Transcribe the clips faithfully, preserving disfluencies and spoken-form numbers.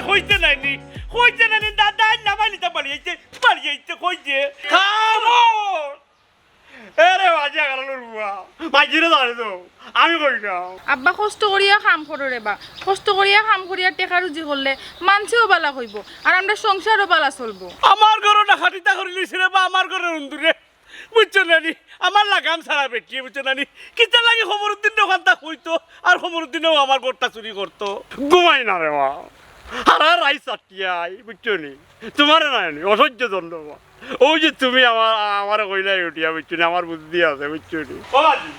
কইতে নাইনি, কইতে নাইনি, দাদা, না মাইলিতা বাড়ি আইতে, বাড়ি আইতে, কইতে। খামোশ! এরে বাজে গালালুর বুয়া, মাইজিরে জানে তো, আমি কই না। আব্বা, কষ্ট করিয়া কাম করো রে বা, কষ্ট করিয়া কাম করিয়া টেকা রুজি করলে মানষেও বালা কইবো, আর আমরার সংসারও বালা চলবো। আমার ঘরো ডাকাতিতা করিলিছে রে বা, আমার ঘরর উন্দুরে। বুঝছো না নি? আমার লাগাম ছাড়া বেটি, বুঝছো না নি? কিতার লাগি কমরুদ্দিন দোকানটা কইতো, আর কমরুদ্দিনেও আমার ঘরটা চুরি করতো। ঘুমাই না রে মা, হারা রাইত চাটিয়াই, বুঝছো নি? তোমারে না নি, অসহ্য যন্ত্রণা। ওই যে তুমি আমার, আমারে কইলাই উঠিয়া, বুঝছো নি? আমার বুদ্ধি আছে, বুঝছো নি? ও বাজি,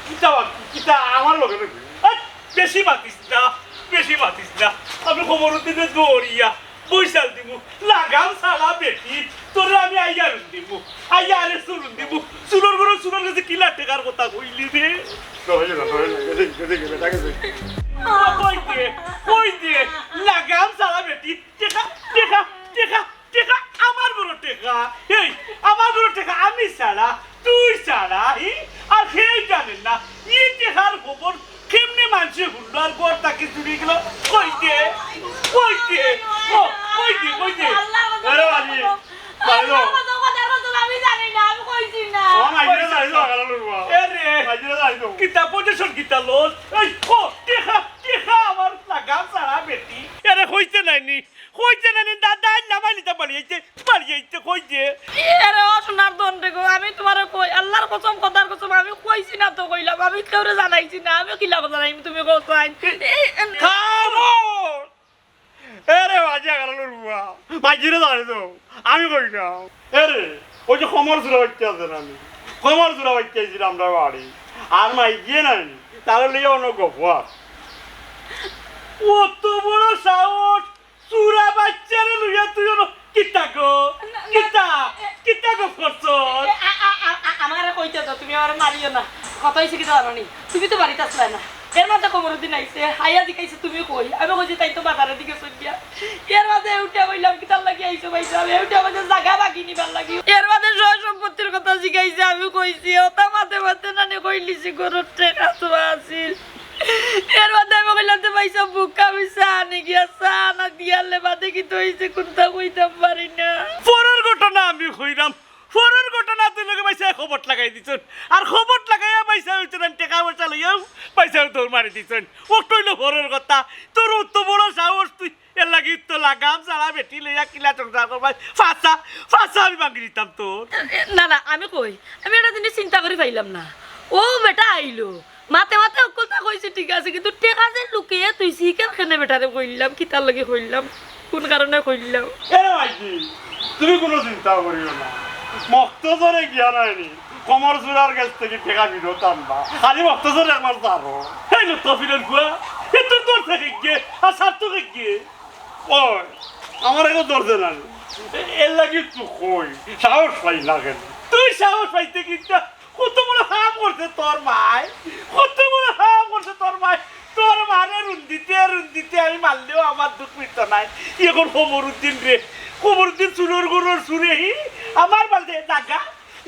কিতা বাজি, কিতা আমার লগে নাকি? এই, বেশি মাতিস না, বেশি মাতিস না। আমি কমরুদ্দিনে দৌড়িয়া বইশাল দিমু, লাগাম ছাড়া বেটি, তোরে আমি আইয়া রুন দিমু, আইয়া আরে চুরুন দিমু, চুরর ঘরর চুরর গেছে কিলা টেকার কথা কইলি রে? না, হইল না, হইল না, গেছে, গেছে, গেছে, গেছে। কই দে, কই দে, লাগাম ছাড়া বেটি, টেকা, টেকা, টেকা, টেকা, আমার ঘরর টেকা, এই, আমার ঘরর টেকা, আমি ছাড়া, তুই ছাড়া, ই, আর কেউ জানে না, ই টেকার খবর কেমনে মানষে হুনলো আর ঘর থাকি চুরি গেল? কই দে? কই দে? ও, কই দে? কই দে? আল্লাহর কথা আরে বাবা, বলো। বাবা। আল্লাহর কথা, কথা, কথা আমি জানি না, আমি কইছি না। ও, মাইজিরে জানি তো, আগালা লড়ুয়া। এ রে। মাইজিরে জানি তো। কিতা position, কিতা লস? এই, ও, টেকা, টেকা আমার লাগাম ছাড়া বেটি। এরে কইতে নাইনি, কইতে নাইনি, দাদা, না মাইলিতা বাড়ি আইতে। বাড়ি আইতে কই যে? এরে ও সোনার ধন রে গো, আমি তোমারে কই, আল্লাহর কসম, খোদার কসম, আমি কইছি না তো কইলাম, আমি কেউরে জানাইছি না, আমি কিলা জানাইমু, তুমি কও চাইন। এই, এ- খামোশ! এরে বাজে গালালুর বুয়া, মাইজিরে জানে তো, আমি কই না। এরে, ওই যে কমর চুরা বাইচ্চা আছে না নি? কমর চুরা বাইচ্চা আইছিল আমরার বাড়ি। আর মাইজিয়ে না নি, তারে লইয়া অনো গফ আর। অত বড় সাহস, চুরা বাইচ্চারে লইয়া তুই অনো কিতা গো? না, না, কিতা? এ- কিতা গো করছস? এ, আ- আ- আ- আ- আমারে কইতে দাও, তুমি আমারে মারিও না। কথা হইছে কিতা জানো নি? তুমি তো বাড়িত আছলায় না। এর মাঝে কমরুদ্দিন আইছে, আইয়া জিকাইছে তুমি কই? আমি কইছি তাই তো বাজারেদি গেছইন গিয়া। এর মাঝে উঠিয়া কইলাম, "কিতার লাগি আইছো ভাইসাব?" এ উঠিয়া কইছে, "জাগা বাকি নিবার লাগি।" এর মাঝে সয় সম্পত্তির কথা জিকাইছে, আমি কইছি, ওটা মাতে মাতে নানি কইলিছি, ঘরর টেকা চুরা আছিল। এর মাঝে আমি কইলাম যে, "ভাইসাব, ভুকা আমি চা আনি গিয়া, চা আনা দিয়ালে বাদে কিতা অইছে কুনতা কইতাম পারি না।" পরর ঘটনা আমি কইরাম, পরর ঘটনা তুই লগে ভাইসাবে খবর লাগাই দিছইন। আর খবর লাগাইয়া ভাইসাবে কইছইন, "আমি টেকা পয়সা লইয়াউ," ভাইসাবে দৌড় মারি দিছইন। অটা অইলো পরর কথা। তোর অত বড় সাহস তুই, এর লাগি তো লাগাম ছাড়া বেটি লইয়া কিলা সংসার করবায়। ফাঁসা, ফাঁসা আমি ভাঙ্গি দিতাম তোর। না, না, আমি কই, আমি একটা জিনিস চিন্তা করি পাইলাম না। ও বেটা আইলো, মাতে মাতে হক্কলতা কইছে, ঠিক আছে, কিন্তু টেকা যে লুকাইয়া থুইছি, ইখান কেনে বেটারে কইলাম, কিতার লাগি কইলাম, কুন কারণে কইলাম? এরে মাইজি, তুমি কুনু চিন্তা করিও না, মক্তসরে গিয়া নায়নি, কমর চুরার গেছ থাকি টেকা ফিরত আনবা। খালি মক্তসরে একবার ছাড়ো। এই লোক তো ফিরেন গুয়া, এ তো তোর থেকে গিয়ে, আর সার তো গিয়ে। ওই, আমার এখন ধরছে না। এ-, এর লাগি তো কই, সাহস পাই না কেনে? তুই সাহস পাইতে কিতা? কত বড় কাম করছে তোর মায়, কত বড় কাম করছে তোর মায়। তোর মারে রুন্দিতে রুন্দিতে আমি মারলেও আমার দুখ মিটতো নায়। এখন কমরুদ্দিন রে, কমরুদ্দিন চুরর ঘরর চুরে হি, আমার বাড়িত জাগা,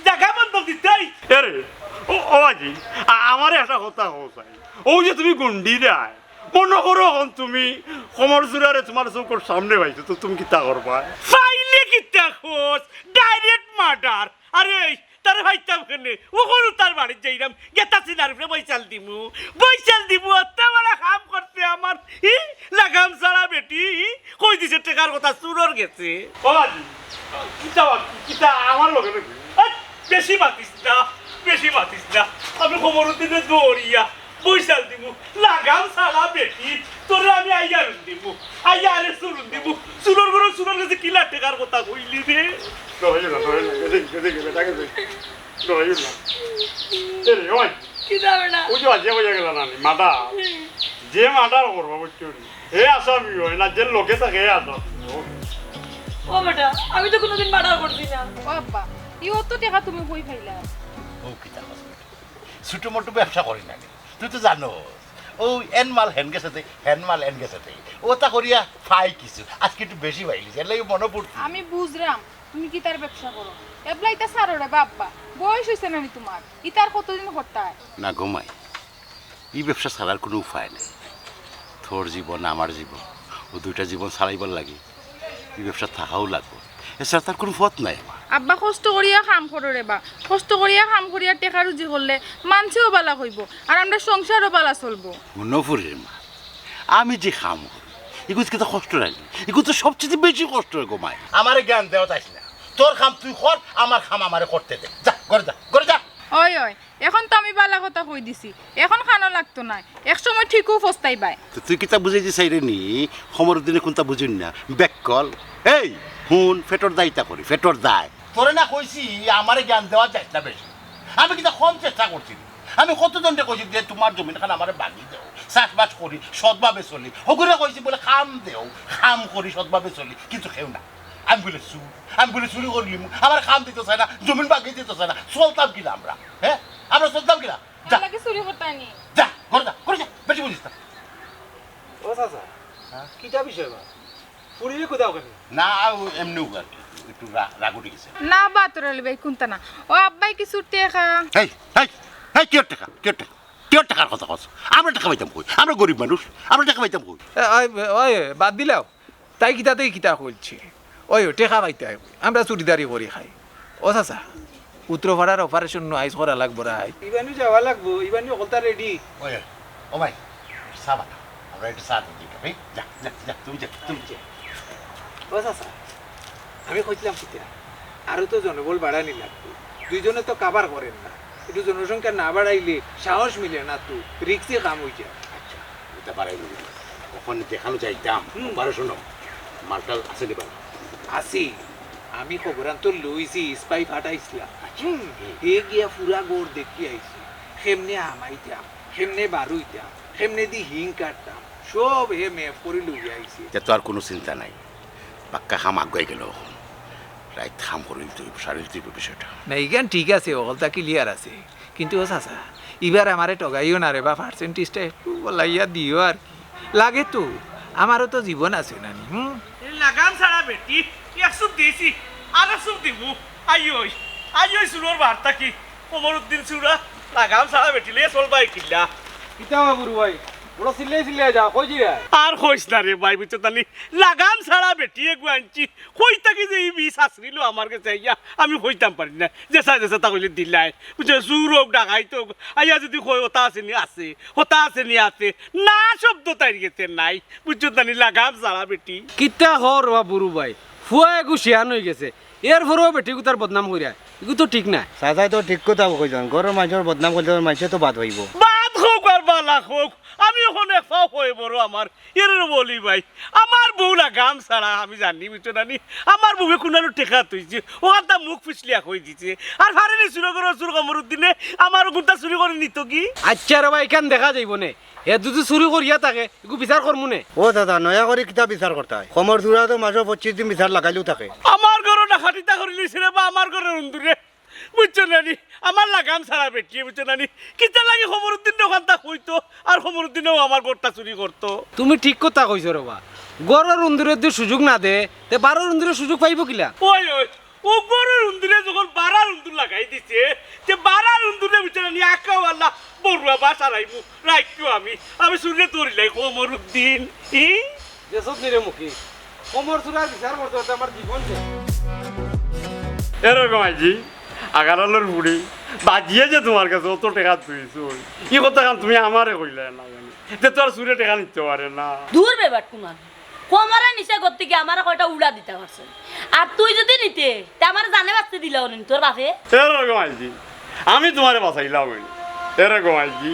জাগা বন্ধক দিতে। এরে, ও, ও আজি, আ-, আমারে একটা কথা কও চাই। ও যে তুমি গুন্ডি দেয়, মনো করো অখন তুমি কমর চুরারে তুমার চউখর সামনে পাইছো, তো তুমি কিতা করবায়? পাইলে কিতা কস? Direct murder। আরে, তারে পাইতাম কেনে? অখনউ তার বাড়িত যাইরাম, গেতা চিনার উপরে বইশাল দিমু, বইশাল দিমু। অত বড় কাম করছে আমার, ই লাগাম ছাড়া বেটি, ই কই দিছে টেকার কথা, চুরর গেছে। ও বাজি, কিতা বাজি, কিতা আমার লগে নাকি? এই, বেশি মাতিস না, বেশি মাতিস না। আমি কমরুদ্দিনে দৌড়িয়া বইশাল দিমু, লাগাম ছাড়া বেটি, তোরে আমি আইয়া রুন দিমু, আইয়া আরে চুরুন দিমু, চুরর ঘরর চুরর গেছে কিলা টেকার কথা কইলি রে? না, হইল না, হইল না, গেছে, গেছে, গেছে, গেছে, গেছে। না, হইল না। এ রে, ওই। কি যাবে না? ওই যে বাজিয়া বাজিয়া গেল না নি, মাথা। হুম। যে মার্ডার করবো, বুঝছো নি? হে আসামি হয় না, যে লগে থাকে, হে আসামি। ও বেটা, আমি তো কোনোদিন মার্ডার করছি না। ও আব্বা, ই অত টেকা তুমি কই পাইলা? ও কিতা কস বেটা? ছোট মোটো ব্যবসা করি না নি? তুই তো জানো, ও এন মাল হেন গেছে দে, হেন মাল এন গেছে দে। ও তা করিয়া পাই কিছু, আজকে একটু বেশি পাইলিছে, এর লাগি মনো পড়ছে। আমি বুঝরাম, তুমি কিতার ব্যবসা করো। এবলা ইতা ছাড়ো রে বা আব্বা, বয়স হইছে না নি তুমার? ইতা আর কতদিন করতায়? না গো মাই, ই ব্যবসা ছাড়ার কুনু উপায় নাই। তোর জীবন, আমার জীবন, ও দুইটা জীবন চালাইবার লাগি ই ব্যবসাত থাকাউ লাগবো, এছাড়া তার কুনু পথ নাই আমার। আব্বা, কষ্ট করিয়া কাম করো রে বা, কষ্ট করিয়া কাম করিয়া টেকা রুজি করলে মানষেও বালা কইবো, আর আমরার সংসারও বালা চলবো। হুনো ফুরির মা, আমি যে কাম করি, ইগুত কিতা কষ্ট নায় নি? ইগুত তো সবচাইতে বেশি কষ্ট অয় গো মাই। আমারে জ্ঞান দেওয়াত আইস না, তোর কাম তুই কর, আমার কাম আমারে করতে দে। যা, ঘরো যা, ঘরো যা। অয় অয়, অখন তো আমি বালা কথা কই দিছি, অখন কানো লাগতো নায়, এক সময় ঠিকউ পস্তাইবায়। তো তুই কিতা বুঝাইতে চাইরে নি, কমরুদ্দিনে কুনতা বুঝইন না? বেক্কল। এই, হুন, পেটর দায় ইতা করি, পেটর দায়। তোরে না কইছি, আমারে জ্ঞান দেওয়াত যাইস না বেশি। আমি কিতা কম চেষ্টা করছি নি? আমি কতজনরে কইছি যে তুমার জমিন খান আমারে বাগি দেও, চাষবাস করি, সৎভাবে চলি। হগুরে কইছি বুলে কাম দেও, কাম করি, সৎভাবে চলি, কিন্তু কেউ না। আমি বুলে চুর, আমি বুলে চুরি করিলিমু, আমারে কাম দিতো চায় না, জমিন বাগি দিতো চায় না, চলতাম কিলা আমরা? হে, আমরা চলতাম কিলা? যা। আমার লাগি চুরি করতায় নি। যা, ঘরো যা, ঘরো যা, বেশি বুঝিস না। ও চাচা, হ্যাঁ? কিতা বিষয় বা? ফুরিরে কুদাও কেনে? না, ও এমনেউ আর কি, একটু রা-, রাগ উঠি গেছে। না বা তোর আলী ভাই, কুন্তা না। ও আব্বায় কিছু টেকা। হেই, হেই, হেই, কিওর টেকা, কিওর টেকা, কিওর টেকার কথা কছ? আমরা টেকা পাইতাম কই? আমরা গরিব মানুষ, আমরা টেকা পাইতাম কই? এ, ওই, ওই, বাদ দিলাও। তাই কিতা, তাই কিতা কইলছে? ওই, ও, টেকা পাইতায়। আমরা চুরিদারি করি খাই। ও চাচা, উত্তরপাড়ার operation নু আইজ করা লাগবো রাইত। ইবানু যাওয়া লাগবো, ইবানু হকলতা ready। ওই, ও ভাই, চা বানা। আমরা একটু চা দিই, ভাই। যা, যা, যা, তুমি যা, তুমি যা। ও চাচা, আমি কইছিলাম কিতা, আরো তো জনবল বাড়ানি লাগবো। দুইজনে তো cover করের না। একটু জনসংখ্যা না বাড়াইলে সাহস মিলে না তো, রিক্সি কাম অই যায়। আচ্ছা, ইটা বাড়াই নিবি। অখন যেখানো যাইতাম, হুম। Operation-ও মালটাল আছে নি বালা? আছে। আমি খবরান্ত লইছি, spy পাঠাইছিলাম। আচ্ছা। হুম। হুম। হে গিয়া পুরা ঘর দেখি আইছে। কেমনে হামাইতাম, কেমনে বারইতাম, কেমনে দি হিং কাটতাম, সব হে map করি লইয়া আইছে। তে তো আর কুনু চিন্তা নাই, পাক্কা কাম আগুয়াই গেল অখন। রাইত কাম করিলতে অইবো, সারিলতে অইবো বিষয়টা। না, ইখান ঠিক আছে, হকলতা clear আছে। কিন্তু ও চাচা, ইবার আমারে ঠগাইও না রে বা, percentage-টা একটু বলাইয়া দিও আর কি। লাগে তো, আমারও তো জীবন আছে না নি, হুম? এ লাগাম ছাড়া বেটি, এক চুপ দিছি, আর এক চুপ দিমু। আইওই, আইওই চুরর বার্তা কি? কমরুদ্দিন চুরা, লাগাম ছাড়া বেটি লইয়া চলবায় কিলা? কিতা বা বুরু ভাই, বড় চিল্লাই চিল্লাই যাও, কই যাইরায়? আর কইস না রে ভাই, বুঝছো তানি? লাগাম ছাড়া বেটি এগু আনছি, কই থাকি যে ই বিষ আছরিল আমার গেছে আইয়া, আমি কইতাম পারি না। যেছা যেছা তা কইলে দিলাই। বুঝছো, চুর অউক, ডাকাইত অউক, আইয়া যুদি কয়, "অতা আছে নি?" "আছে।" "অতা আছে নি?" "আছে।" না শব্দ তাইর গেছে নাই। বুঝছো তানি, লাগাম ছাড়া বেটি। কিতা কও রে বা বুরু ভাই, ফুয়া এগু শিয়ান অইগেছে, এরপরেও বেটিগুতার বদনাম করিয়া, ইগু তো ঠিক নায়। চাচায় তো ঠিক কথা কইছইন, ঘরর মানষর বদনাম করলে তো মানষে তো বাদ পাইবো। বাদ কউক আর বালা কউক, আমি অখন এক পাও কই বড় আমার, এরে বলি ভাই, আমার বউ লাগাম ছাড়া আমি জানি, বুঝছো না নি? আমার বউয়ে কুনানো টেকা থইছে, অখানতা মুখ ফুসলিয়া কই দিছে। আর পারে নি চুরর ঘরর চুর কমরুদ্দিনে আমার অগুনতা চুরি করি নিতোগি? আইচ্ছা রে বা, ইখান দেখা যাইবো নে। হে যুদি চুরি করিয়া থাকে, ইগু বিচার করমু নে। ও দাদা, নয়া করি কিতা বিচার করতায়? কমর চুরা তো মাসো পঁচিশ দিন বিচার লাগাইলেউ থাকে। আমার ঘরো ডাকাতিতা করিলিছে রে বা, আমার ঘরর উন্দুরে। বুঝছো না নি? আমার লাগাম ছাড়া বেটিয়ে, বুঝছো না নি? কিতার লাগি কমরুদ্দিনরে অখানতা কইতো, আর কমরুদ্দিনেও আমার ঘরটা চুরি করতো। তুমি ঠিক কথা কইছো রে বা। ঘরর উন্দুরে যুদি সুযোগ না দে, তে বারর উন্দুরে সুযোগ পাইবো কিলা? ওই, ওই, অউ ঘরর উন্দুরে যখন বারার উন্দুর লাগাই দিছে, তে বারার উন্দুরে, বুঝছো না নি? আক্কাওয়ালা বড়ুয়া বাস হারাইমু, রাখিও আমি। আমি চুররে ধরিলাই কমরুদ্দিন। ই? দেখছত নি রে মুখী, কমর চুরার বিচার করতে করতে আমার জীবন শেষ। এরকম আইজি, আগারালর ফুড়ি, বাজিয়ে যে তুমার গেছে অত টেকা থুইছইন, ই কথাখান তুমি আমারে কইলায় না, জানি যে তুমার চুরে টেকা নিতে পারে না। দূর বেবাট কুনান, কমরর নিচে গত্তিকে আমারে কয়টা উড়া দিতা পারছইন। আর তুই যুদি নিতে, তে আমারে জানে বাচতে দিলা অনে নি তোর বাপে। এরকম আইজি, আমি তুমারে বাচাইলাম অনে। এরকম আইজি,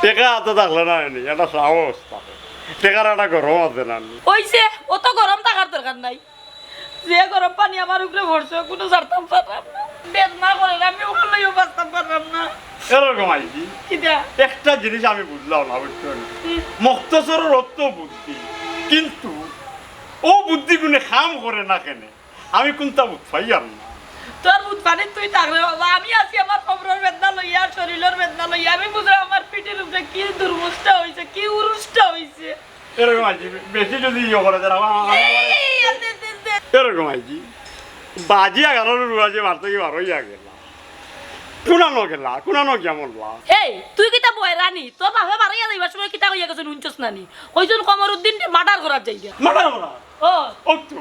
টেকা আতো থাকলে না অনে নি, একটা সাহস থাকে। টেকার একটা গরম আছে না নি? অইছে, অত গরম থাকার দরকার নাই। যে গরম পানি আমার উপরে পড়ছে, কুনু ছাড়তাম পারলাম না। বেদনা করের, আমি অখান লইয়াও বাচতাম পারলাম না। এরকম আইজি। কিতা? একটা জিনিস আমি বুঝলাম না, বুঝছো নি? কি? মখতসরর অর্থ বুদ্ধি, কিন্তু অউ বুদ্ধি গুনে কাম করে না কেনে? আমি কুনতা বুঝ পাইয়ার না। তোর বুঝ পানি তুই থাক রে বাবা, আমি আছি আমার কমরর বেদনা লইয়া, শরীলর বেদনা লইয়া, আমি বুঝরাম আমার পিঠর উপরে কি দুরমুষটা অইছে, কি উরুষটা অইছে। এরকম আইজি, বেশি যুদি ইয়ে করা যায়, আমার, আমার, আমার এই, এই, দে, দে, দে। এরকম আইজি, বাজি আগানোর রুয়া যে মারতে কি বারো ইয়া গেল। কুনানো গেলা, কুনানো গিয়া মরলা? এই, তুই কিতা বয়রা নি? তোর বাপে বারইয়া যাইবার সময় কিতা কইয়া গেছইন হুনছস না নি? কইছইন কমরুদ্দিনরে মার্ডার করার জাগা। মার্ডার করা? ও। অউ তো,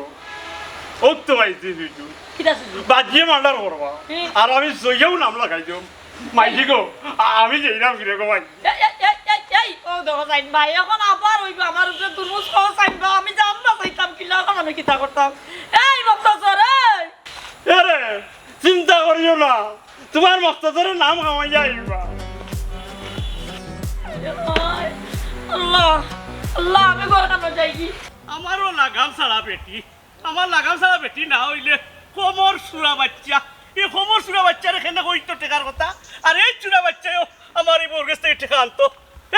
অউ তো ভাই, তুই, তুই, তুই। কিতা আছে? বাজিয়ে মার্ডার করবা। হুম। আর আমি জইয়াও নাম লাগাই দিমু। মাইজি গো, আ-, আমি যাইরাম কিরে গো ভাই। এই, এই, এই, এই, এই, ও দেখো সাইন ভাই, এখন আবার অইবো আমার উপরে দুর্মুস কও সাইন ভাই, আমি জানতাম চাইতাম কিলা, এখন আমি কিতা করতাম? এই মক্তসর, এই! এরে, চিন্তা করিও না, তুমার মক্তসরের নাম কামাইয়া আইবা। আল্লাহ, আল্লাহ, আমি ঘর কামড় যাই কি? আমারও লাগাম ছাড়া বেটি, আমার লাগাম ছাড়া বেটি না অইলে কমর চুরা বাইচ্চা। এই কমর চুরা বাইচ্চারে কেনে কইতো টেকার কথা? আর এই চুরা বাইচ্চায়ও আমার এই বউর গেছ থাকি টেকা আনতো।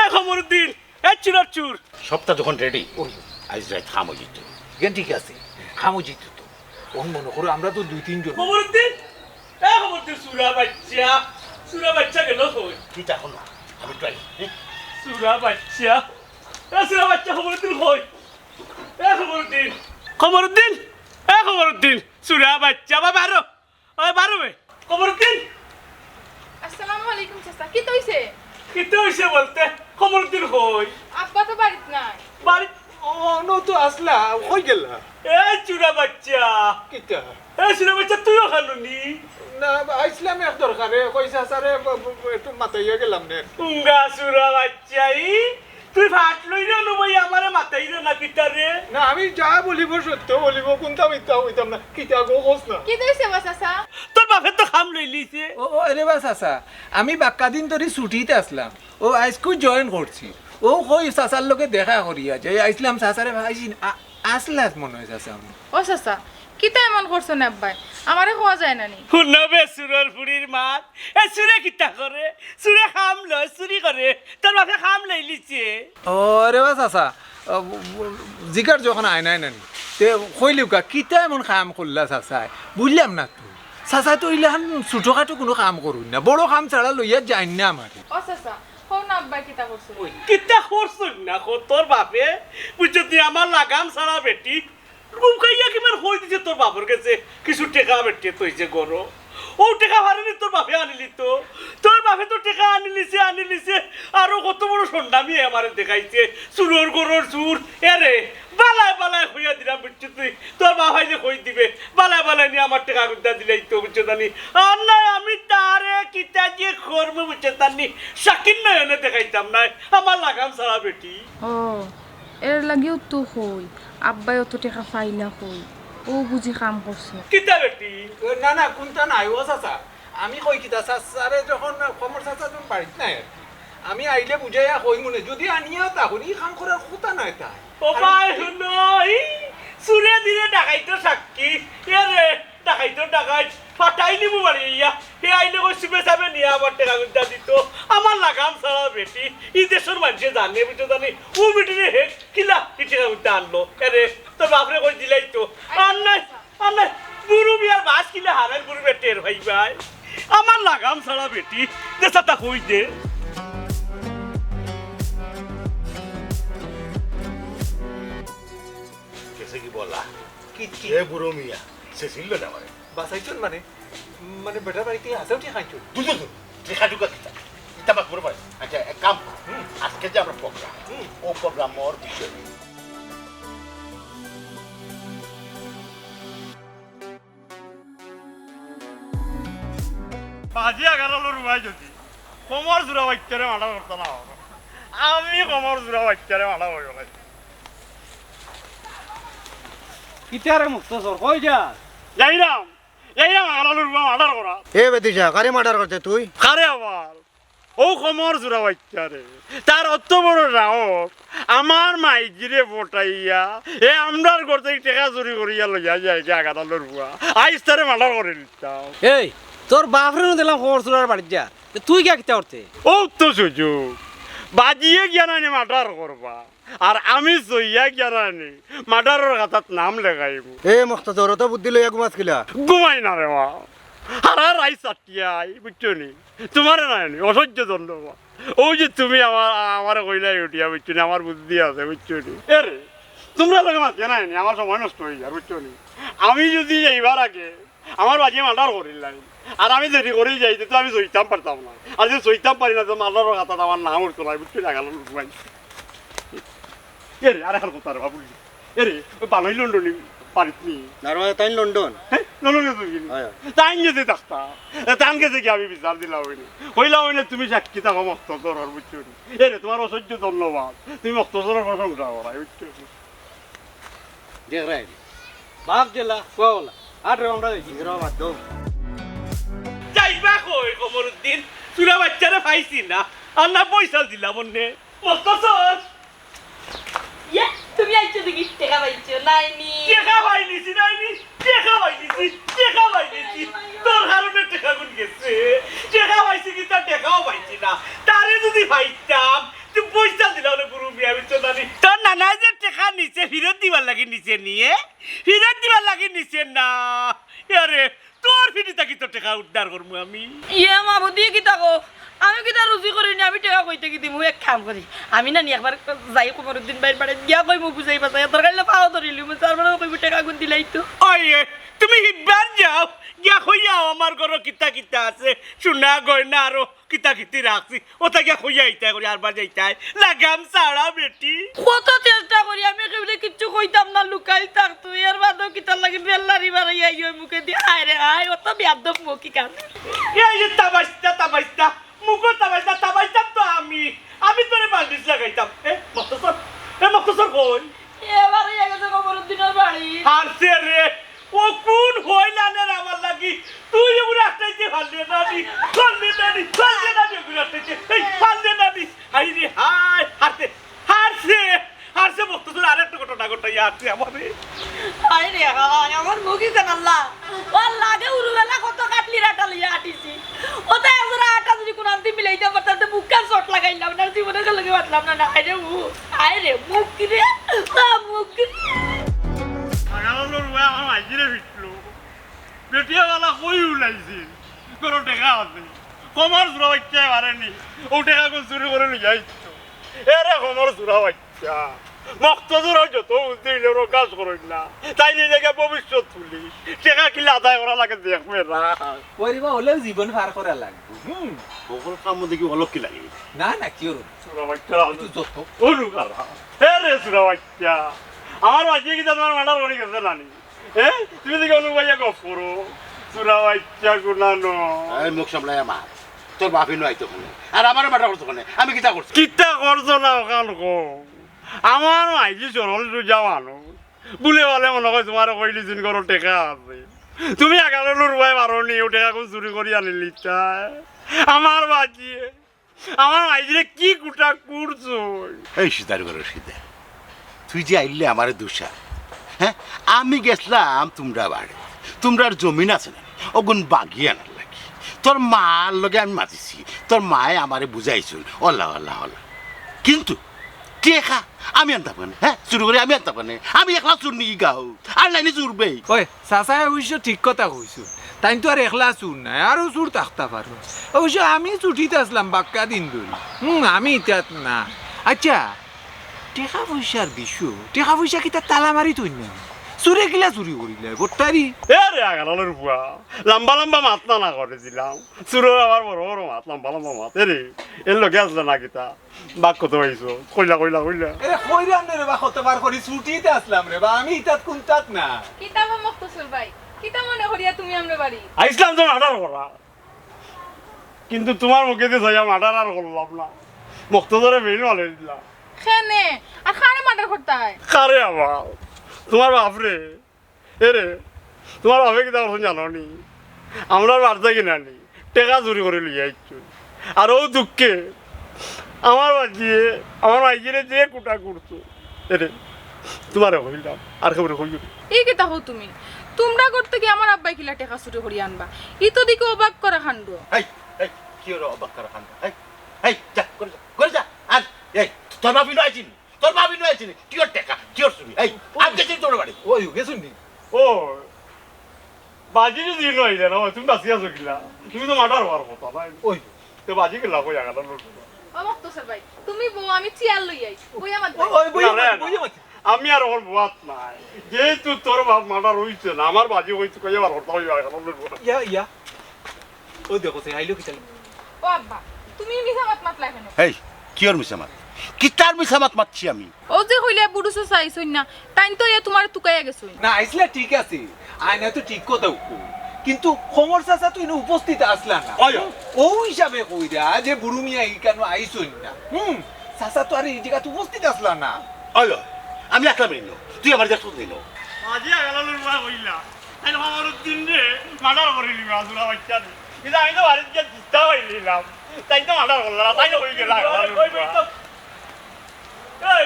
এ কমরুদ্দিন, এ চুরার চুর। সবটা যখন রেডি, আইজ রাইত কাম অইযিতো। ইখান ঠিক আছে, কাম অইযিতো তো। অখন মনো করো, আমরা তো দুই তিনজন। কমরুদ্দিন, এ কমরুদ্দিন, চুরা বাইচ্চা, চুরা বাইচ্চা গেল কই? কিতা কও না, আমি তো আই। চুরা বাইচ্চা, এ চুরা বাইচ্চা, কমরুদ্দিন কই? এ কমরুদ্দিন, কমরুদ্দিন, এ কমরুদ্দিন, চুরা বাইচ্চা, বাবা, আরো। ওই বারো বে, কমরুদ্দিন। আসসালামু আলাইকুম চাচা, কিতা অইছে? কিতা অইছে বলতে? কমরুদ্দিন কই? আব্বা তো বাড়িত নাই। বাড়িত? ও, অনো তো আছলা, কই গেলা? এই চুরা বাইচ্চা। কিতা? এই চুরা বাইচ্চা, তুইও কানো নি? না, আইছলাম এক দরকারে, কইছে, "আচ্ছা রে, ব-, ব-, ব-, একটু মাতাইয়া গেলাম নে।" উঙ্গা চুরা বাইচ্চা, ই তুই ফাট লইরে নু ভাই আমারে মাতাইরে না কিতা রে? না, আমি যা বলিব সত্য বলিব, কুন্তা মিথ্যা কইতাম না। কিতা গো কস না? কিতা অইছে বা চাচা? তোর বাপে তো কাম লইলিছে। ও, ও, এরে বা চাচা, আমি বাক্কা দিন ধরি ছুটিত আছলাম। ও আইজকু জয়েন করছি। ও কই চাচার লগে দেখা করিয়া যাই, আইছলাম চাচারে পাইছি না। আ-, আছলাত মনো অয় চাচা আমি। ও চাচা, কিতা এমন করছইন আব্বায়? আমারে কওয়া যায় না নি? হুনো বে চুরর ফুড়ির মাত, এ চুরে কিতা করে? চুরে কাম লয়, চুরি করে। তোর বাপে কাম লইলিছে। ও রে বা চাচা, আ, জিগার যখন আয় নাই নানি, তে কইলিউক্কা, কিতা এমন কাম করলা চাচায়? বুঝলাম না তো। চাচায় তো ইলাখান ছোটখাটো কুনু কাম করইন না, বড় কাম ছাড়া লইয়া যাইন না আমারে। ও চাচা, কও না আব্বায় কিতা করছইন? কিতা করছইন না, কও তোর বাপে, বুঝছস নি, আমার লাগাম ছাড়া বেটি, লুকাইয়া কিমান কই দিছে তোর বাপর গেছে, কিছু টেকা বেটিয়ে থইছে ঘরো। অউ টেকা পারেনি তোর বাপে আনিলিতো। তোর বাপে তো টেকা আনিলিছে, আনিলিছে। আরো কত বড় সন্ডামি আমারে দেখাইছে। চুরর ঘরর চুর। এরে, বালায় বালায় কইয়া দিলাম, বুঝছস তুই? তোর বাপ আইলে কই দিবে। বালায় বালায় নি আমার টেকা গুদ্দা দিলাইতো, বুঝছস নি? আর নায় আমি তারে কিতা যে করমু, বুঝছস নি? সাকিন নয়নে দেখাইতাম নায়। আমার লাগাম ছাড়া বেটি। ও। এর লাগিউ তো কই, আব্বায় অত টেকা পাইলা কই, অউ বুঝি কাম করছে। কিতা বেটি? না, না, কুন্তা নাই, ও চাচা। আমি কই কিতা, চাচারে যখন, কমর চাচা যখন বাড়িত নাই আর কি, আমি আইলে বুঝাইয়া কইমুনে, যুদি আনিয়াও তা করি, ই কাম করার কথা নায় তাই। ও ভাই, হুনো, ই চুরে দিলে ডাকাইতো সাক্ষী, এরে, ডাকাইতো ডাকাইত, ফাটাই নিমু বাড়ি ইয়া। হে আইলে কই সুবে সাবে নিয়া আমার টেকা গুদ্দা দিতো। আমার লাগাম ছাড়া বেটি, ই দেশর মানষে জানে, বুঝছস নি? অউ বেটিরে হে কিলা ই টেকা গুদ্দা আনলো। এরে, তোর বাপরে কই দিলাইতো। আর নায়, আর নায়, বুরু মিয়ার বাস কিলা হারাইল বুরু বেটের ভাই ভাই। আমার লাগাম ছাড়া বেটি, দে চাচা কই দে। গেছে কি বলা? কিচ্ছু। এ বুরু মিয়া, সে ছিল না মানে। বাঁচাইছইন মানে? মানে বেটার বাড়িত হাছাউ টেকা আনছইন? দূর, দূর, দূর। টেকা টুকা কিতা? ইতা বাদ বুরু ভাই। আচ্ছা, এক কাম কর। হুম। আজকে যে আমরার প্রোগ্রাম, হুম। অউ প্রোগ্রামর বিষয়। বাজি আগার আলো রুয়াই যদি কমর জুরা বাইচ্চারে মার্ডার করতা না অয়, আমি কমর জুরা বাইচ্চারে মার্ডার করি। কিতা রে মুক্তাসর, কই যাস? যাইরাম, যাইরাম আগার আলো রুয়া মার্ডার করা। এ বেদিশা, কারে মার্ডার করতে তুই? কারে আবার? অউ কমর জুরা বাইচ্চারে। তার অত বড় সাহস, আমার মাইজিরে পটাইয়া, এ আমরার ঘর থাকি টেকা চুরি করিয়া লইয়া যায়গি আগার আলো রুয়া। আইজ তারে মার্ডার করিলিতাম। এই, তোর বাপরে নু দেখলাম কমর জুরার বাড়িত যার। তে তুই গিয়া কিতা করতে? অউ তো সুযোগ। বাজিয়ে গিয়া নানি মার্ডার করবা। আর আমি জইয়া গিয়া নানি মার্ডারর খাতাত নাম লেখাইমু। এ মুক্তাসর, অত বুদ্ধি লইয়া ঘুমাস কিলা? ঘুমাই না রে বা। হারা রাইত চাটিয়াই, বুঝছো নি? তুমারে নানি, অসহ্য যন্ত্রণা। অউ যে তুমি আমার, আমারে কইলায় উঠিয়া, বুঝছো নি? আমার বুদ্ধি আছে, বুঝছো নি? এরে, তুমরার লগে মাতিয়া নানি, আমার সময় নষ্ট অইযার, বুঝছো নি? আমি যুদি যাইবার আগে আমার বাজিয়ে মার্ডার করিলাই। আর আমি যদি করি যাই, তে তো আমি সইতাম পারতাম না। আর যদি সইতাম পারি না, তো মার্ডারর খাতাত আমার নাম উঠতো না, বুঝছো না, গেল ভাই। এ রে, আর এখন কথা রে বাবু। এ রে, ওই বানই লন্ডনি পারিস নি? না রে, তাই লন্ডন। হ্যাঁ, লন্ডন গেছে কি? হয়। তাই গেছে ডাক্তার। তান গেছে কি আমি বিচার দিলাম হইনি। কইলাম হইনি, তুমি সাক্ষী থাকো মক্তসরর, বুঝছো নি? এ রে, তোমার অসহ্য ধন্যবাদ। তুমি মক্তসরর প্রশংসা করাই, বুঝছো নি? দেখ রে, বাপ জেলা, কুয়াওয়ালা। আর রে, আমরা দেখি। এরা বাদ দাও। যাইবা কই, কমরুদ্দিন? চুরা বাচ্চারে পাইছি না। আর না পয়সা দিলাম অন্যে। মক্তসর। ইয়া, তুমি আইছো দেখি, টেকা পাইছো, নাইনি? টেকা পাইলিছি, নাইনি? টেকা পাইলিছি, টেকা পাইলিছি। তোর কারণে টেকা গুন গেছে। টেকা পাইছি কি, তার টেকাও পাইছি না। তারে যদি পাইতাম, তুই পয়সা দিলা ওরে গুরু মিয়া, বুঝছো নানি? তোর নানায় যে টেকা নিছে, ফিরত দিবার লাগি নিছে নিয়ে, ফিরত দিবার লাগি নিছে না। আরে, তোর ফিরি থাকি তো টেকা উদ্ধার করমু আমি। ইয়ে মা, বুদ্ধি কিতা কও? আমি কিতা রুজি করি নি, আমি টেকা কই থাকি দিমু? এক কাম করি, আমি নানি একবার যাই কমরুদ্দিন ভাইর বাড়ি গিয়া কইমু বুঝাই বাজাই, দরকার হইলে পাও ধরিলিমু, তারপরে কইমু টেকা গুন দিলাই তো। ওই, এ, তুমি হিব্বার যাও, গিয়া কইয়াও আমার ঘরো কিতা কিতা আছে, সোনা গয়না আরো কিতা কিতি রাখছি, ওটা গিয়া কইয়া আইতায় করি, আরবার যাইতায়। লাগাম ছাড়া বেটি। কত চেষ্টা করি আমি কেউরে কিচ্ছু কইতাম না, লুকাই থাকতো। এর বাদেও কিতার লাগি বেল্লারি বাড়াইয়া ইয়ে মুখে দি, হায় রে হায়, অত বেয়াদব মুখী কান। এই যে তাবাইস্তা, তাবাইস্তা, মুখো তাবাইস্তা, তাবাইস্তা তো আমি। আমি তোরে বান্ডিজ লাগাইতাম। এ, মক্তসর, এ, মক্তসর কই? এবার হইয়া গেছে কমরুদ্দিনের বাড়ি। হারছে রে, ও কোন হইলানের আমার লাগি? তুই ওগুলো আটকাইতে পারলে না নি, পারলে না নি, পারলে না নি ওগুলো আটকাইতে, এই পারলে না নি। হায় রে হায়, হারছে, হারছে, হারছে, মক্তসর আরেকটা ঘটনা ঘটাইয়া হারছে আমারে। হায় রে হায়, আমার মুখী কেন আল্লাহ? ওর লাগে উরুবেলা কত কাটলি রাটা লইয়া আটিছি। ওটা একজোড়া আটা যদি কোন আনতে মিলাইতাম পারতাম, তো মুখখান শর্ট লাগাইলাম না, জীবনে তো লগে বাঁচলাম না, না, হায় রে ও। আয় রে, মুখ রে, তা মুখ রে। আগামীকার রুয়া আমার মাইজিরে ফিটলো। বেটিয়া বালা কই উলাইছিল? কোনো টেকা আছে? কমার চুরা বাচ্চায় পারেনি। ও টেকা কোন চুরি করে নিয়ে আইছিল। এরে কমার চুরা বাচ্চা। মক্তসরর যত বুদ্ধি হইলে ওরা কাজ করইন না। তাই নিয়ে দেখে ভবিষ্যৎ পুলিশ। টেকা কিলা আদায় করা লাগে দেখবে না। পরিবার হলেও জীবন পার করা লাগবে। হুম। বকল কাম দেখি অলক কি লাগে? না, না, কি ওর? চুরা বাচ্চা। তুই যত। ওরু কারা। এ রে চুরা বাচ্চা। আমার বাচ্চা কি তোমার মার্ডার করে গেছে নানি? এ? তুমি দেখি অনু ভাইয়া গপ করো। চুরা বাচ্চা গুনানো। এই মুখ সামলাই আমার। তোর বাপি নয় তো ওখানে। আর আমারে মার্ডার করছো ওখানে। আমি কিতা করছি? কিতা করছো না ওখান কো? আমার মাইজি সরল সুজা মানুষ। বুলে বালে মনে হয় তোমার কইলি দিন করো টেকা আছে। তুমি আগামীকার রুয়ায় পারো নি, ও টেকা কোন চুরি করি আনিলি তাই? আমার বাজিয়ে, আমার মাইজিরে কি কুটা করছো? এই সিদার ঘরে সিদা, তুই যে আইলে আমারে দুষা, হ্যাঁ? আমি গেছলাম তোমরা বাড়ি, তোমরার জমিন আছে না, ওগুন বাগিয়ে আনার লাগি। তোর মার লগে আমি মাতিছি, তোর মায়ে আমারে বুঝাইছুন, ওলা, ওলা, ওলা। কিন্তু টেকা আমি আনতাম কেনে, হ্যাঁ? চুরি করে আমি আনতাম কেনে? আমি একলা চুর নি গাও, আর নাইনি চুরবে। ওই, চাচায় অবশ্য ঠিক কথা কইছো। তাইন তো আর একলা চুর নায়, আরো চুর থাকতা পারো। অবশ্য আমি ছুটিত আছলাম বাক্কা দিন ধরি। হুম, আমি ইতাত না। আচ্ছা, টেকা পয়সার বিষয়, টেকা পয়সা কিতা তালা মারি থইন না? চুরে কিলা চুরি করিলে, বট্টারি? এ রে আগালালের বুয়া, লম্বা লম্বা মাত না, না করে দিলাম। চুরর আবার বড় বড় মাত, লম্বা লম্বা মাত। এ রে, এর লগে আসলে না কিতা? বাক কত পাইছো? কইলা, কইলা, কইলা। এ, কইরাম রে বা, কতবার করি ছুটিতে আসলাম রে বা, আমি ইতাত কুন্তাত না। কিতা বা মক্তসর ভাই, কিতা মনে করিয়া তুমি আমরার বাড়ি? আইসলাম তো মার্ডার করা, কিন্তু তোমার মুখে দিয়ে যাইয়া মার্ডার আর করলাম না, মক্তসরে মেইন মারে দিলাম। কেনে? আর কারে মার্ডার করতায়? কারে আবার? তোমার বাপরে। এরে, তোমার বাপে কিতা করছইন জানো নি? আমরার বাড়িত কিনা নি, টেকা চুরি করি লইয়া আইছইন। আর ও দুঃখে আমার বাজিয়ে, আমার মাইজিরে যে কুটা করছো, এরে, তোমারে কইলাম, আর কেউরে কইও না। ই কিতা কও তুমি? তোমরার ঘর থাকি আমার আব্বায় কিলা টেকা চুরি করি আনবা? ই তো দেখি অবাক করা কাণ্ড। এই, এই, কি ওর অবাক করা কাণ্ড? এই, এই, যা, ঘরে যা, ঘরে যা। আর, এই, তোর বাপি নয় চিনি। তোর বাপি নয় চিনি, কিওর টেকা, কিওর চুরি? এই, আমি গেছি তোর বাড়ি। ওই, গেছইন নি? ও, বাজি যদি নয় জানো, তুমি বাঁচি আছো কিলা? তুমি তো মার্ডার হওয়ার কথা, নায়? ওই। তো বাজি কিলা কই আগাটা লড়ছো? ও মক্তসর ভাই, তুমি বও, আমি চেয়ার লই আই। বইয়া মাত। ওই, বইয়া না, মাত, না। বইয়া মাত। আমি আর অখন বওয়াত নাই। যেহেতু তোর বাপ মার্ডার অইছে না, আমার বাজি অইছে, কই আবার হরতা অইবা, এখন অইবো না। ইয়া, ইয়া। ও দেখো, সে আইলো কিতা? ও আব্বা, তুমি মিছা মাত মাতলা কেনে? এই, কিওর মিছা মাত? কিতার মিছা মাত মাতছি আমি? ও যে কইলে বুরু চাচা আইছইন না, তাইন তো ইয়া তুমারে তুকাইয়া গেছইন। না, আইছলা ঠিক আছে। আয়না তো ঠিক কথা কইলো। কিন্তু কমর চাচা তো ইনো উপস্থিত আছলা না। অয়। ও হিসাবে কইরা যে বুরু মিয়া ইকানো আইছইন না। হুম, চাচা তো আর ই জাগাত উপস্থিত আছলা না। অয়, আমি একলা মিলিল। তুই আমার দেখছস নি? আজি আগালালুর মা কইলা, তাইন কমরুদ্দিনরে মার্ডার করিলিবা, জুরা বাচ্চারে। কিন্তু আমি তো বাড়িত গিয়া জুতা পাইলিলাম। তাইন তো মার্ডার করলা না, তাইন অই গেলা। এই,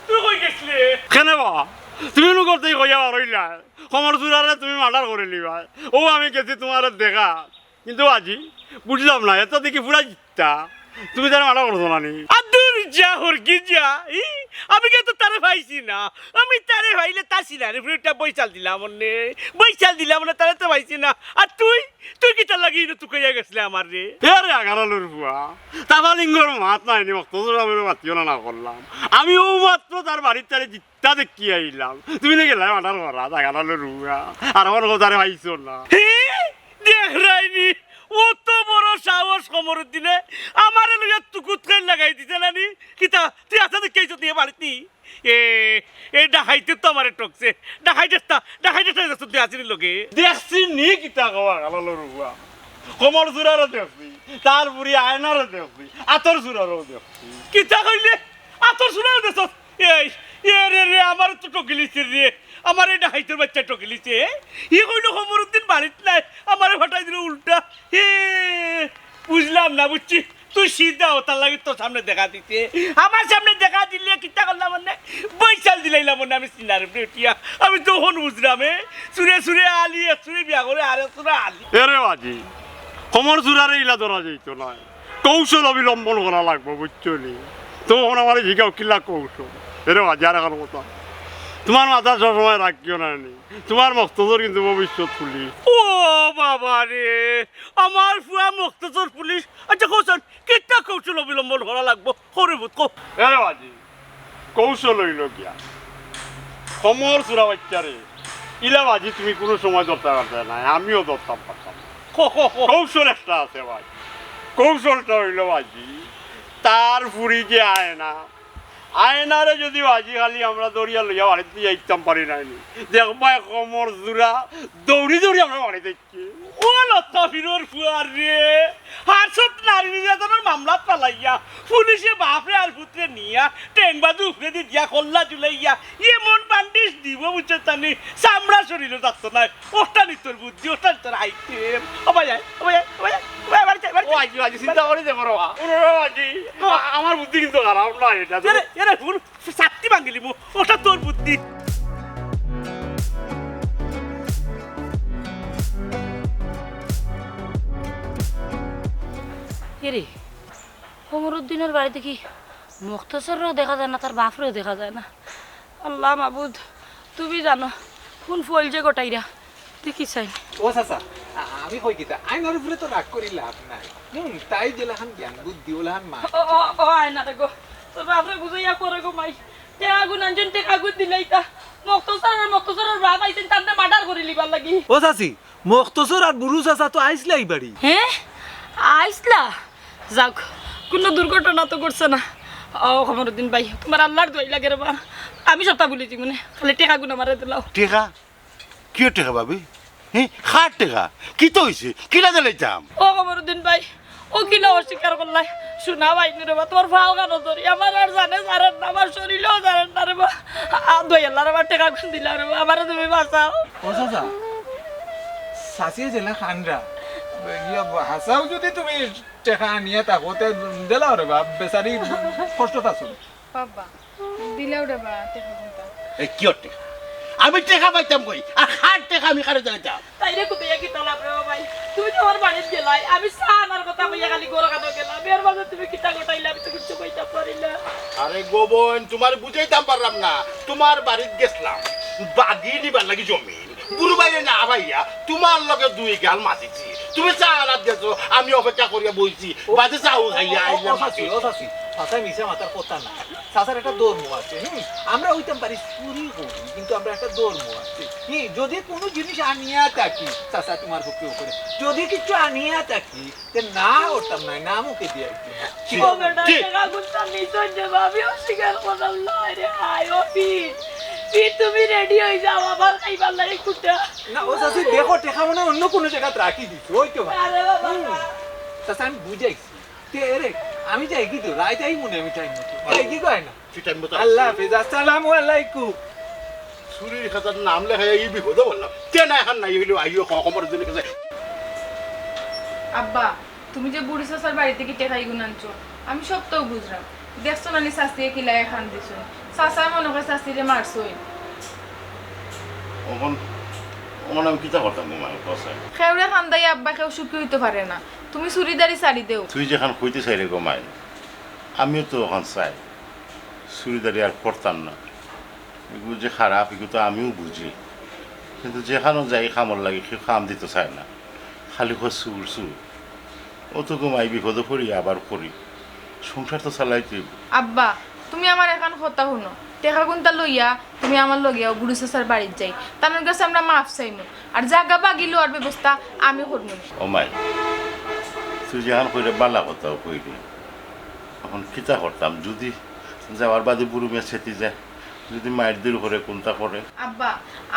তুই কই গেছলি? কেনে বা? তুমি নু করতেই কইয়া বার অইলা। কমর জুরারে তুমি মার্ডার করিলিবা। ও আমি গেছি তুমারে দেখা। কিন্তু আজি বুঝলাম না, এত দেখি পুরা জিত্তা। তুমি তারে মার্ডার করছো না নি? আদুর যা হরকি যা। ই, আমি কিন্তু তারে পাইছি না। আমি তারে পাইলে তার সিনারি ফুরিটা বইচাল দিলাম অনে। বইচাল দিলাম অনে, তারে তো পাইছি না। আর তুই, তুই কিতার লাগি ইনো তুকাইয়া গেছলে আমারে? এ রে আগালালুর ফুয়া, তাফালিঙ্গর মাত নাই নি, মক্তসর সাবরে মাতিও না, না করলাম। আমি অউ মাত্র তার বাড়িত তারে জিত্তা দেখি আইলাম। তুমি না গেলায় মার্ডার করাত, আগালালুর ফুয়া। আর আমার কথারে পাইছো না। হে? দেখরায়নি, অত বড় সাহস কমরুদ্দিনে আমারে লইয়া তুকুত খাইল লাগাই দিছে না নি? কিতা, তুই আছা দেখি আইছত নি বাড়িত নি? এ, এ ডাকাইতে তো আমারে ঠকছে। ডাকাইতে তা, ডাকাইতে তা দেখছত নি আছনি লগে? দেখছি নি কিতা কও আগালালুর ফুয়া? কমর জুরারে দেখছি, তার ফুরি আয়নারে দেখছি, আতর জুরারেও দেখছি। কিতা কইলে? আতর জুরারে দেখছত? এই, এ রে রে, আমারে তো ঠকিলিছে রে। আমারে ডাকাইতর বাইচ্চায় ঠকিলিছে। ই কইলো কমরুদ্দিন বাড়িত নাই, আমারে ফাটাই দিলো উল্টা। হে, বুঝলাম না, বুঝছি। তুই সিধা অতার লাগি তোর সামনে দেখা দিছে। আমার সামনে দেখা দিলে কিতা করলাম মানে? বইচাল দিলাইলাম মানে আমি সিনারি ফুরিটা। আমি তখন বুঝলাম, এ, চুরে চুরে আলি, এক চুরে বিয়া করে, আর এক চুরে আলি। এ রে বাজি, কমর জুরারে ইলা ধরা যাইতো নায়। কৌশল অবলম্বন করা লাগবো, বুঝছো নি? তো অখন আমারে জিগাও কিলা কৌশল? এ রে বাজি, আর অখন কথা। তুমার মাথাত সবসময় রাখিও না নি। তুমার মক্তসর কিন্তু ভবিষ্যৎ পুলিশ। ও বাবা রে, আমার ফুয়া মক্তসর পুলিশ। আচ্ছা, কও চাইন, কিতা কৌশল অবলম্বন করা লাগবো? কও রে পুত, কও। এ রে বাজি, কৌশল অইলো গিয়া, কমর জুরা বাইচ্চারে ইলা বাজি তুমি কুনু সময় ধরতায় পারতায় নায়, আমিও ধরতাম পারতাম না। কও, কও, কও। কৌশল একটা আছে ভাই, কৌশলটা অইলো বাজি, তার ফুরি যে আয়না, আয়নারে যুদি বাজি খালি আমরা ধরিয়া লইয়া বাড়িত নিয়া যাইতাম পারি নায় নি, দেখবায় কমর জুরা দৌড়ি দৌড়ি আমরার বাড়িত আইছে। ও লতা ফিরর ফুয়া রে, হাছাত নারী নির্যাতনর মামলাত ফালাইয়া, পুলিশে বাপরে আর পুতরে নিয়া, টেংবাজু উপরেদি দিয়া, কল্লা ঝুলাইয়া, এমন বান্ডিশ দিবো বুঝছস নি, চামড়া শরীলো থাকতো নায়। ওটা নি তোর বুদ্ধি, ওটা নি তোর আইটেম। ও ভাই, আয়, ও ভাই, আয়, ও ভাই, আয়, ও ভাই, আয়, বাড়িত আয়, বাড়িত ও আয়। আইজি, আইজি, চিন্তা করি দে, বড় বা। ও রে বাবা, আইজি। আ-, আমার বুদ্ধি কিন্তু খারাপ না এটা। এরে, এরে, ফুল, ছাতি ভাঙিলিমু, ওটা তোর বুদ্ধি। এরে, কমরুদ্দিনর বাড়িত দেখি মক্তসররেও দেখা যায় না, তার বাপরেও দেখা যায় না। আল্লাহ মাবুদ, তুমি জানো, কুন ফল যে গটাইরা। দেখি চাইন। ও চাচা, আ-, আমি কই কিতা, আয়নার উপরে তো রাগ করি লাভ নাই। হুম, তাই যেলাখান জ্ঞান বুদ্ধি, ওলাখান মা। ও, ও, ও, আয়না রে গো, তোর বাপরে বুঝাইয়া করে গো মাই। টেকাগুন আনছইন, টেকাগুন দিলাইতা। মক্তসর আর মক্তসরর বাপ আইছইন, তানরে মার্ডার করিলিবার লাগি। ও চাচি, মক্তসর আর বুরু চাচা তো আইছলা ই বাড়ি। হে? আইছলা? যাউক, কুনু দুর্ঘটনা তো ঘটছে না। ও কমরুদ্দিন ভাই, তুমার আল্লার দোয়াই লাগে রে বা। আমি সবতা ভুলি যিমুনে, খালি টেকাগুন আমারে দিলাও। টেকা? কিওর টেকা ভাবি? হে? কার টেকা? কিতা অইছে? কিলা দিলাইতাম? ও কমরুদ্দিন ভাই, ও কিলা অস্বীকার করলায়? শুনা ভাই রে বা, তুমার পাও খানো ধরি, আমার আর জানে ছাড়ের না, আমার শরীলেও ছাড়ের না রে বা। আ, দোয়াই আল্লা রে বা, টেকাগুন দিলাও রে বা, আমারে তুমি বাঁচাও। ও চাচা, চাচিয়ে যেলা কান্দরা, ইয়া, হাছাউ যুদি তুমি টেকা আনিয়া থাকো, তে দিলাও রে বা, বেচারি কষ্টত আছইন। বাবা, দিলাও রে বা, টেকা কুনটা? এ, কিওর টেকা? আমি টেকা পাইতাম কই? আর কার টেকা আমি কারে দিলাইতাম? তাইরে কুদাইয়া কিতা লাভ রে বা ভাই? তুমি তো আমার বাড়িত গেলায়, আমি চা আনার কথা কইয়া খালি ঘরো খানো গেলাম, এর মাঝে তুমি কিতা ঘটাইলা, আমি তো কিচ্ছু কইতাম পারি না। আরে গো বইন, তুমারে বুঝাইতাম পারলাম না, তুমার বাড়িত গেছলাম বাগি নিবার লাগি জমিন, বুরু ভাইয়ে না পাইয়া তুমার লগে দুই গাল মাতিছি, তুমি চা আনাত গেছো, আমি অপেক্ষা করিয়া বইছি, বাদে চাও খাইয়া ও, ও, আইলাম। ও চাচি, ও চাচি, চাচা মিছা মাতার কথা না। চাচার একটা ধর্ম আছে, হুম? আমরা অইতাম পারি চুরি করি, কিন্তু আমরা একটা ধর্ম আছে। হুম, যদি কুনু জিনিস আনিয়া থাকি, চাচা তুমার পক্ষে করে, যদি কিচ্ছু আনিয়া থাকি, তে না করতাম না, না মুখে দিয়া আইতাম। ও বেটা, জি। টেকা কুনতা নিছইন যে ভাবি অস্বীকার করলাম না রে, হায় ও পীর। পীর, তুমি রেডি অই যাও, আবার খাইবার লাগে কুটা। না, ও চাচি, দেখো, টেকা মনে অয় অন্য কুনু জাগাত রাখি দিছো, ওই তো ভাই। আরে বাবা। হুম। চাচা, আমি বুঝাইছি। তে এরে, আমি যাই কি তো, রাইত আই মনে আমি টাইম মতো। যাই কি কয় না? তুই টাইম মতো আল্লাহ হাফেজ, আসসালামু আলাইকুম। চুরির খাতার নাম লেখাই ই বিপদো পড়লাম। তে না, এখন নাই অইলেও আইও, ক-, কমর দিনে গেছে। আব্বা, তুমি যে বুড়ি চাচার বাড়ি থাকি টেকা ইগুন আনছো, আমি সবতাউ বুঝরাম। দেখছো না নি চাচিয়ে কিলা এখান দিছইন। চাচায় মনে কয় চাচিরে মারছইন। অখন, অখন আমি কিতা করতাম গো মাই, কও চাই? কেউরে কান্দাইয়া আব্বা কেউ সুখী অইতো পারে না। তুমি চুরিদারি ছাড়ি দেও। তুই যেখান কইতে চাইরে গো মাই, আমিও তো অখান চাই। চুরিদারি আর করতাম না। ইগু যে খারাপ, ইগু তো আমিও বুঝি। কিন্তু যেখানো যাই কামর লাগি, কেউ কাম দিতো চায় না। খালি কয় চুর, চুর। অত গো মাই বিপদো পড়ি আবার করি। সংসার তো চালাইতে অইবো। আব্বা, তুমি আমার এখান কথা হুনো। টেকা কুনতা লইয়া তুমি আমার লগে আও, বুড়ি চাচার বাড়িত যাই। তানর গেছে আমরা মাফ চাইমু। আর জাগা বাগি লওয়ার ব্যবস্থা আমি করমু নে। ও মাই, তুই যেখান কইরে বালা কথাউ কইরে। অখন কিতা করতাম, যদি যাওয়ার বাদে বুড়ু মিয়া চেতি যায়, যদি মাইর দূর করে কুনতা করে? আব্বা,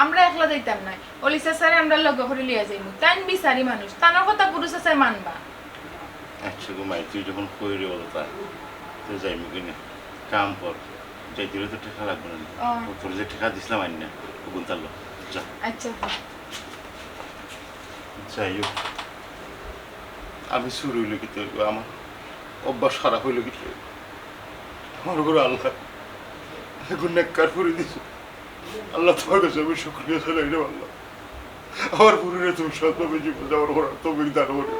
আমরা একলা যাইতাম নায়, অলি চাচারে আমরা লগে করি লইয়া যাইমু। তাইন বিচারি মানুষ, তানর কথা বুড়ু চাচায় মানবা। আচ্ছা গো মাই, তুই যখন কইরে অততা, তে যাইমু কিনে। কাম কর, যাইতে অইলে তো টেকা লাগবো না? ও। ও তোর যে টেকা দিছলাম আইন্না, অগুন তার ল, যা। আচ্ছা। যাই হোক, আমি চুর অইলে কিতা অইবো, আমার অভ্যাস খারাপ অইলে কিতা অইবো? আমার উপরে আল্লাহ এগু নেককার করি দিছো। আল্লাহ, তুমার কাছে আমি শুকরিয়া জানাই রে আল্লাহ। আমার ফুরিরে তুমি সৎভাবে জীবন যাপন করার তৌফিক দান করো।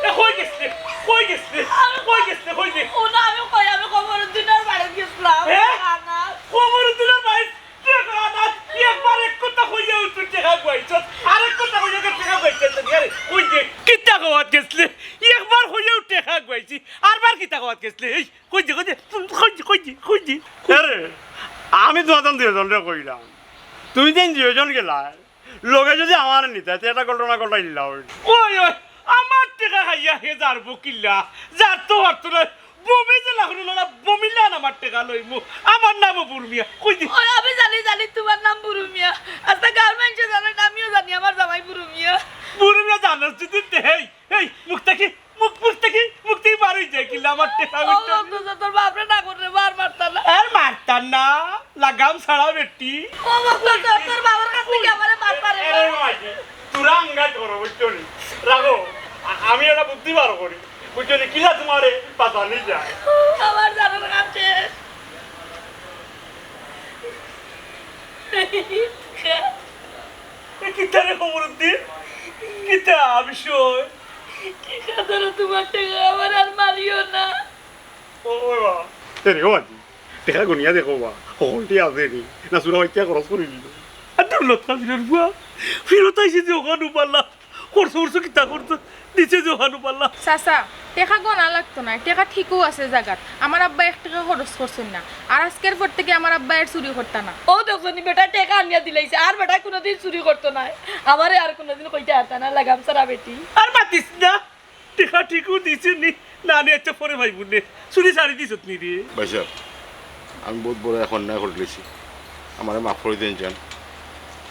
এ, কই গেছলে? কই গেছলে? কই গেছলে? কই গেছলে? ও না, আমি কই, আমি কমরুদ্দিনর বাড়িত গেছলাম। হ্যাঁ? না, না। কমরুদ্দিনর বাড়িত টেকা আনাত একবার এক কথা কইয়া উঠছস, টেকা গুয়াইছস, আরেক কথা কইয়া টেকা গুয়াইছস। আরে, কই যে, কিতা কওয়াত গেছলে? একবার কইয়াউ টেকা গুয়াইছি, আরবার কিতা কওয়াত গেছলে? এই, কই যে, কই যে, কই যে, কই যে, কই যে? আরে, আমি তো আদান দুইজনরে কইলাম, তুমি যেন দুইজন গেলায়, লগে যদি আমারে নিতায়, তে এটা ঘটনা ঘটাইলা অইল। ওই, ওই, আমার টেকা খাইয়া হে যারবো কিলা? যার তো পারতো না। বমি যে লাখনি লড়া, বমি লান আমার টেকা লইমু। আমার নামও বুরু মিয়া। কই দি? ওই, আমি জানি, জানি, তুমার নাম বুরু মিয়া। আচ্ছা, গাঁওর মানষে জানে না, আমিও জানি, আমার জামাই বুরু মিয়া। বুরু মিয়া জানোস যদি তে, হেই, হেই, মুখ থাকি, মুখ, মুখ থাকি, মুখ থাকি বার অই যায় কিলা আমার টেকা ও, উঠতে। ও, তো, তো, তোর বাপরে না করলে মার মারতা না। আর মারতা না, লাগাম ছাড়া বেটি। ও, ও, তো, তো, তোর বাবার কাছ থাকি আমারে মার পারে না। এরে মাই, তোরা আঙ্গাত করো, বুঝছো নি? রাখো, আ-, আমি একটা বুদ্ধি বার করি। বুঝছো নি? কিলা তুমারে পাতা নিয়ে যায়। ও, আমার জানার কাছে। এ কিতা রে কমরুদ্দিন? কিতা বিষয়? কি খাতারো তুমার টেকা, আমারে আর মারিও না। ও, ও বাবা। এ রে, ও আজি, টেকা গুনিয়া দেখো বা, হকলটি আছে নি? না চুরা বাইচ্চা খরচ করি দিল। আর দৌলত খাজিরের বুয়া, ফিরত আইছে যে ওখান উপাল্লা, খরচ করছো কিতা করছো, নিচে যে ওখান উপাল্লা। চাচা, টেকা গনা লাগতো নায়, টেকা ঠিকউ আছে জাগাত। আমার আব্বায় এক টেকা খরচ করছইন না। আর আজকের পর থাকি আমার আব্বায় আর চুরি করতা না। ও দেখছো নি বেটায় টেকা আনিয়া দিলাইছে, আর বেটায় কুনুদিন চুরি করতো নায়। আমারে আর কুনুদিন কইতা পারতা না, লাগাম ছাড়া বেটি। আর মাতিস না, টেকা ঠিকউ দিছে নি, না নি আচ্ছা পরে পাইবো নে। চুরি ছাড়ি দিছত নি রে? ভাইসাব, আমি বউত বড় এক অন্যায় করিলিছি, আমারে মাফ করি দেইন যান।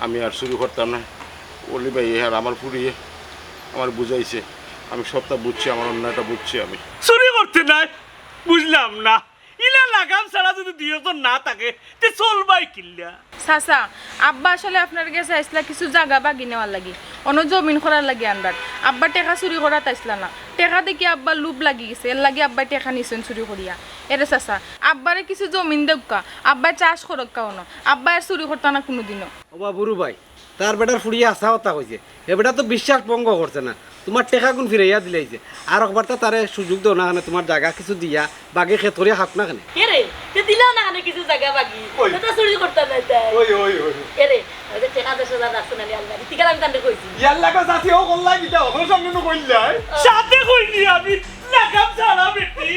আমি আর চুরি করতাম না। অলি ভাইয়ে আর আমার ফুরিয়ে আমারে বুঝাইছে, আমি সবটা বুঝছি, আমার অন্যায়টা বুঝছি আমি। চুরি করতে নায়, বুঝলাম না। ইলা লাগাম ছাড়া যদি দুই একজন না থাকে, তে চলবায় কিলা? চাচা, আব্বা আসলে আপনার গেছে আইছলা কিছু জাগা বাগি নেওয়ার লাগি, অনো জমিন করার লাগি আমরার। আব্বা টেকা চুরি করাত আইছলা না, টেকা দেখি আব্বার লোভ লাগি গেছে, এর লাগি আব্বায় টেকা নিছইন চুরি করিয়া। এরে চাচা, আব্বারে কিছু জমিন দেউক্কা, আব্বায় চাষ করউক্কা অনো, আব্বায় আর চুরি করতা না কুনুদিনও। ও বা বুরু ভাই, তার বেটার ফুরিয়ে হাছা কথা কইছে। হে বেটা তো বিশ্বাস ভঙ্গ করছে না। তুমার টেকাগুন ফিরাইয়া দিলাইছে। আর একবার তা তারে সুযোগ দেও না, মানে তুমার জাগা কিছু দিয়া বাগে খেত করিয়া খাউক না কেনে। কে রে? তে দিলাও না কেনে কিছু জাগা বাগি? ওই। তে তো চুরি করতাম না তাই। ওই, ওই, ওই। কে রে? ওই যে টেকা দশ হাজার রাখছে না নি আলমারি, তিকাল আমি তানরে কইছি। ইয়াল্লা গো চাচি, ও করলা কিতা? ওর সামনে নু কইলাই। সাথে কইনি আমি, লাগাম ছাড়া বেটি।